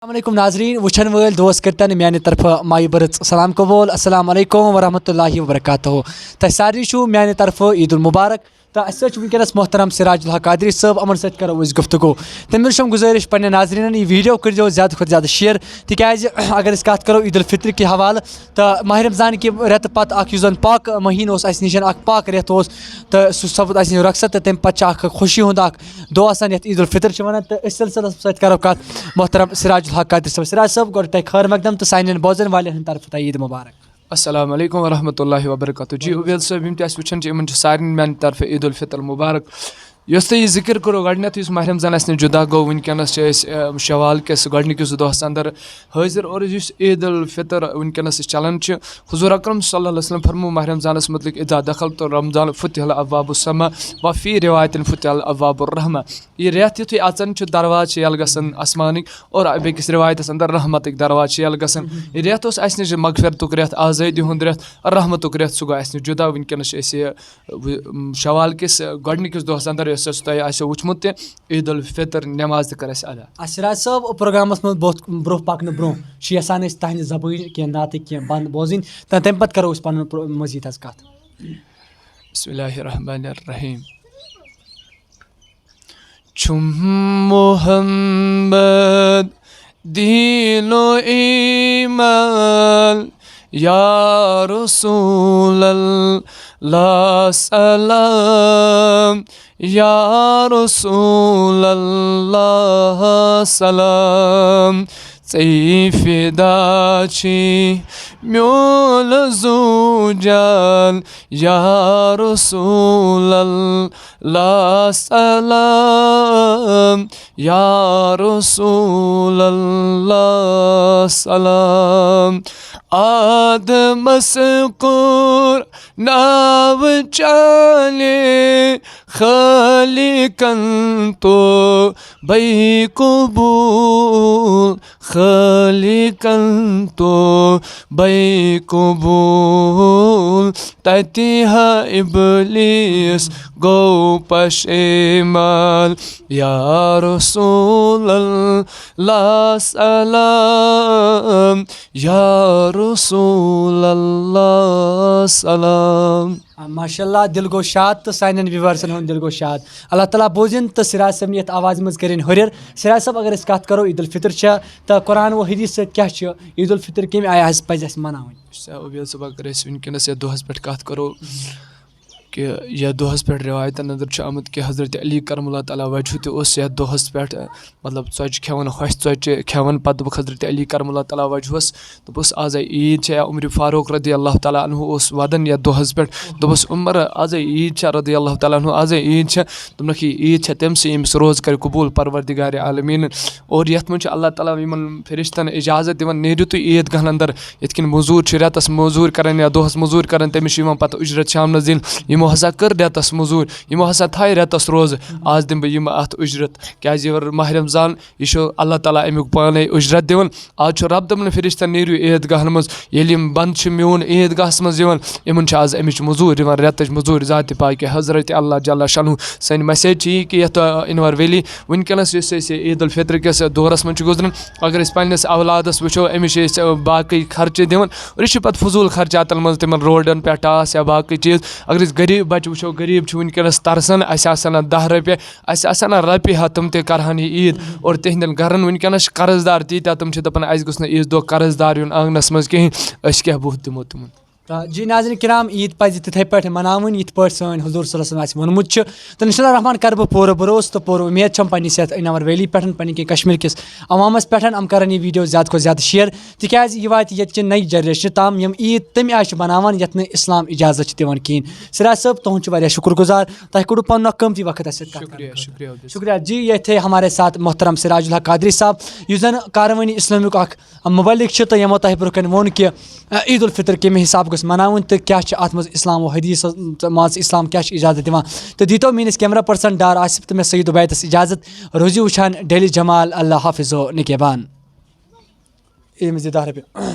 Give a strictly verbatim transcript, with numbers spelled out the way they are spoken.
السلام علیکم ناظرین، وٕچھن وٲلۍ دوس کٔرتن میانہِ طرفہٕ مایہِ بٔرٕژ سلام قبول۔ السلام علیکم ورحمۃ اللہ وبرکاتہ۔ تۄہہِ سارنٕے چھُو میانہِ طرفہٕ عید المبارک۔ تہٕ اَسہِ سۭتۍ چھُ وٕنکیٚنَس محترم سراج الحق قادری صٲب، یِمَن سۭتۍ کَرو أسۍ گفتگو۔ تٔمِس چھُم گُزٲرِش پنٛنٮ۪ن ناظریٖنَن، یہِ ویٖڈیو کٔرۍزیو زیادٕ کھۄتہٕ زیادٕ شیئر، تِکیٛازِ اگر أسۍ کَتھ کَرو عید الفطر کہِ حوالہٕ، تہٕ ماہِ رمضان کہِ رٮ۪تہٕ پَتہٕ اَکھ یُس زَن پاک مہیٖنہٕ اوس اَسہِ نِش، اَکھ پاک رٮ۪تھ اوس، تہٕ سُہ سَپُد اَسہِ نِش رۄخصت، تہٕ تَمہِ پَتہٕ چھِ اَکھ خوشی ہُنٛد اَکھ دۄہ آسان یَتھ عید الفطر چھِ وَنان۔ تہٕ أسۍ سِلسِلَس سۭتۍ کَرو کَتھ محترم سراج الحق قادری صٲب۔ سراج صٲب، گۄڈٕ تۄہہِ خٲر مقدم تہٕ سانٮ۪ن بوزَن والٮ۪ن ہٕنٛدِ طرفہٕ تۄہہِ عید مبارک۔ السلام علیکم ورحمۃ اللہ وبرکاتہ۔ جی عبید صٲب، یِم تہِ اَسہِ وٕچھان چھِ، یِمَن چھِ سارنٕے میٛانہِ طرفہٕ عید الفطر مبارک۔ یۄس تۄہہِ یہِ ذِکِر کوٚروٕ گۄڈٕنٮ۪تھ، یُس ماہِ رمضان اَسہِ نِش جُدا گوٚو، وٕنکیٚنَس چھِ أسۍ، اَ، شوال کِس گۄڈٕنِکِس دۄہَس اَندَر حٲضِر، اور یُس عید الفطر وٕنکیٚنَس أسۍ چَلان چھِ، حضور اکرم صلی اللہ علیہ وسلم فرموو ماہِ رمضانَس متعلق: اذا دخلت رمضان فتح الابواب السماء، وفی روایتن فتح الابواب الرحمہ۔ یہِ رٮ۪تھ یُتھُے اَژان چھُ، دروازٕ چھِ یَلہٕ گژھان آسمانٕکۍ، اور بیٚکِس رِوایتَس اندر رحمتٕکۍ دروازٕ چھِ یَلہٕ گژھان۔ یہِ رٮ۪تھ اوس اَسہِ نِش مغفرتُک رٮ۪تھ، آزٲدی ہُنٛد رٮ۪تھ، رحمتُک رٮ۪تھ، سُہ گوٚو اَسہِ نِش جُدا۔ وٕنکیٚنَس چھِ أسۍ یہِ، وٕ-، شوال کِس گۄڈٕنِکِس دۄہَس اندر، یۄس اَسہِ تۄہہِ آسیو وٕچھمُت تہِ، عید الفطر نٮ۪ماز تہِ کٔر اَسہِ ادا۔ آ، سراج صٲب، پروگرامَس منٛز بوٚتھ-، برونٛہہ پَکنہٕ برونٛہہ چھِ یَژھان أسۍ تَہَنٛدِ زبٲنۍ کینٛہہ نعتٕکۍ کینٛہہ بند بوزٕنۍ، تہٕ تَمہِ پَتہٕ کَرو أسۍ پَنُن پرو-، مٔزیٖد حظ کَتھ۔ بسم اللہ الرحمن الرحیم۔ چھُم محمد دین و ایمان، یا رسول اللہ سلام، یا رسول اللہ سلام۔ ژے فدا چھی میون زو جان، یا رسول اللہ سلام، یا رسول اللہ سلام۔ آدمس کوٚر ناو چانے خالقن تو بے قبول، خالقن تو بے قبول۔ تتہِ ہا ابلیس گو پشیمان، یا رسول اللہ سلام، یا رسول اللہ سلام۔ آ، ماشاء اللہ، دِل گوٚو شاد تہٕ سانٮ۪ن ویورسن ہُنٛد دِل گوٚو شاد۔ اللہ تعالیٰ بوزِن تہٕ سراج صٲبنہِ یَتھ آوازِ منٛز کٔرِن ہُرٮ۪ر۔ سراج صٲب، اگر أسۍ کَتھ کَرو عید الفطر چھےٚ، تہٕ قرآن و حدیث سۭتۍ کیٛاہ چھِ عید الفطر، کَمہِ آیہِ حظ پَزِ اَسہِ مَناوٕنۍ؟ سا عبید صٲب، اگر أسۍ وٕنکیٚنَس یَتھ دۄہَس پٮ۪ٹھ کَتھ کَرو، کہِ یَتھ دۄہَس پٮ۪ٹھ رِوایتَن اندر چھُ آمُت کہِ حضرت علی کرم اللہ تعالیٰ وجہہ تہِ اوس یَتھ دۄہَس پٮ۪ٹھ، مطلب، ژۄچہِ کھٮ۪وان، ہۄچھ ژۄچہِ کھٮ۪وان۔ پَتہٕ دوٚپُکھ حضرت علی کرم اللہ تعالیٰ وجہس، دوٚپُس، "آزے عیٖد چھےٚ"، یا عمر فاروق رضی اللہ تعالیٰ عنہ اوس وَدان یَتھ دۄہَس پٮ۪ٹھ، دوٚپُس، "عمر، آزے عیٖد چھےٚ"، رضی اللہ تعالیٰ عنہ، "آزے عیٖد چھےٚ"۔ دوٚپنَکھ، "یہِ عیٖد چھےٚ تٔمۍ سٕے، ییٚمِس روزٕ کَرِ قبوٗل پروردگار عالمیٖنَن"۔ اور یَتھ منٛز چھُ اللہ تعالیٰ یِمَن فرشتَن اجازت دِوان، "نیٖرِو تُہۍ عیٖد گاہَن اندر"، یِتھ کٔنۍ مٔزوٗر چھِ رٮ۪تَس مٔزوٗرۍ کران یا دۄہَس مٔزوٗرۍ کران، تٔمِس چھِ یِوان پَتہٕ اُجرت شامنَس دِنہٕ۔ یِمو ہسا کٔر رٮ۪تَس مٔزوٗرۍ، یِمو ہسا تھایہِ رٮ۪تَس روزٕ، آز دِمہٕ بہٕ یِمہٕ اَتھ اُجرت، کیازِ یہِ ماہِ رمضان، یہِ چھُ اللہ تعالیٰ اَمیُک پانَے اُجرت دِوان۔ آز چھُ رب دَپان فرشتَن، "نیٖرِو عیٖد گاہَن منٛز"، ییٚلہِ یِم بنٛدٕ چھِ میون عیٖد گاہَس منٛذ یِوان، یِمَن چھِ آز اَمِچ مٔزوٗرۍ یِوان، رٮ۪تٕچ مٔزوٗرۍ۔ ذاتِ پاکہِ حضرت اللہ جل شانہ سٕنٛدِ message چھِ یہِ کہِ یَتھ، آ، انور ویلی وٕنکیٚنَس یُس أسۍ عید الفطر کِس دورَس منٛز چھِ گُزران، اگر أسۍ پنٛنِس اولادَس وٕچھو، أمِس چھِ أسۍ، آ، باقٕے خرچہٕ دِوان، اور یہِ چھِ پَتہٕ فضوٗل خرچاتَن منٛز، تِمَن روڈَن پٮ۪ٹھ ٹاس یا باقٕے چیٖز۔ اگر أسۍ غریٖب بَچہٕ وٕچھو، غریٖب چھِ وٕنکیٚنَس ترسان، اَسہِ آسَن نہٕ دَہ رۄپیہِ، اَسہِ آسَن نہٕ رۄپیہِ ہَتھ، تِم تہِ کَرٕہَن یہِ عیٖد۔ اور تِہِنٛدٮ۪ن گَرَن وٕنکیٚنَس چھِ قرضدار تیٖتیٛاہ، تِم چھِ دَپان، "اَسہِ گوٚژھ نہٕ عیٖذ دۄہ قرضدار یُن آنٛگنَس منٛز کِہیٖنۍ، أسۍ کیٛاہ بُتھ دِمو تِمَن؟" آ، جی ناظرین کرام، عید پزِ تِتھے پٲٹھۍ مناوٕنۍ، یِتھ پٲٹھۍ سٲنۍ حضور صلی اللہ علیہ وسلم اسہِ ووٚنمُت چھُ۔ تہٕ انشاء اللہ الرحمن کرٕ بہٕ پوٗرٕ بھروسہٕ تہٕ پوٗرٕ اُمید چھم پننِس یتھ انور ویلی پٮ۪ٹھ، پننہِ کینٛہہ کشمیر کِس عوامس پٮ۪ٹھ، یِم کرن یہِ ویڈیو زیادٕ کھۄتہٕ زیادٕ share، تِکیازِ یہِ واتہِ ییٚتہِ چہِ نَیہِ generation تام، یِم عید تمہِ آیہِ چھِ بناوان یتھ نہٕ اسلام اجازت چھِ دِوان کِہیٖنۍ۔ سراج صٲب، تُہُنٛد چھُ واریاہ شُکر گُزار، تۄہہِ کوٚڑوٕ پنُن اکھ قۭمتی وقت اسہِ سۭتۍ کتھ شُکریہ، کرنہٕ خٲطرٕ۔ شُکریہ عبید صٲب۔ شُکریہ جی، یہِ تھے ہمارے ساتھ محترم سراج الحق قادری صاحب، یُس زن کاروٲنی اسلامیُک اکھ مبلغ چھِ تہٕ یِمو تۄہہِ برونٛہہ کنہِ ووٚن کہِ، ا، عید الفطر کمہِ حساب گٔژھ مناوٕنۍ تہٕ کیٛاہ چھِ اتھ منٛز اسلام و حدیثس مان ژٕ اسلام کیٛاہ چھِ اجازت دِوان۔ تہٕ دیٖتو میٲنِس camera person ڈار آصف تہٕ مےٚ سعید عبیدس اجازت۔ روٗزِو وٕچھان Daily Jamal، اللہ حافظ و نگہبان۔ أمِس دِ دَہ رۄپیہِ۔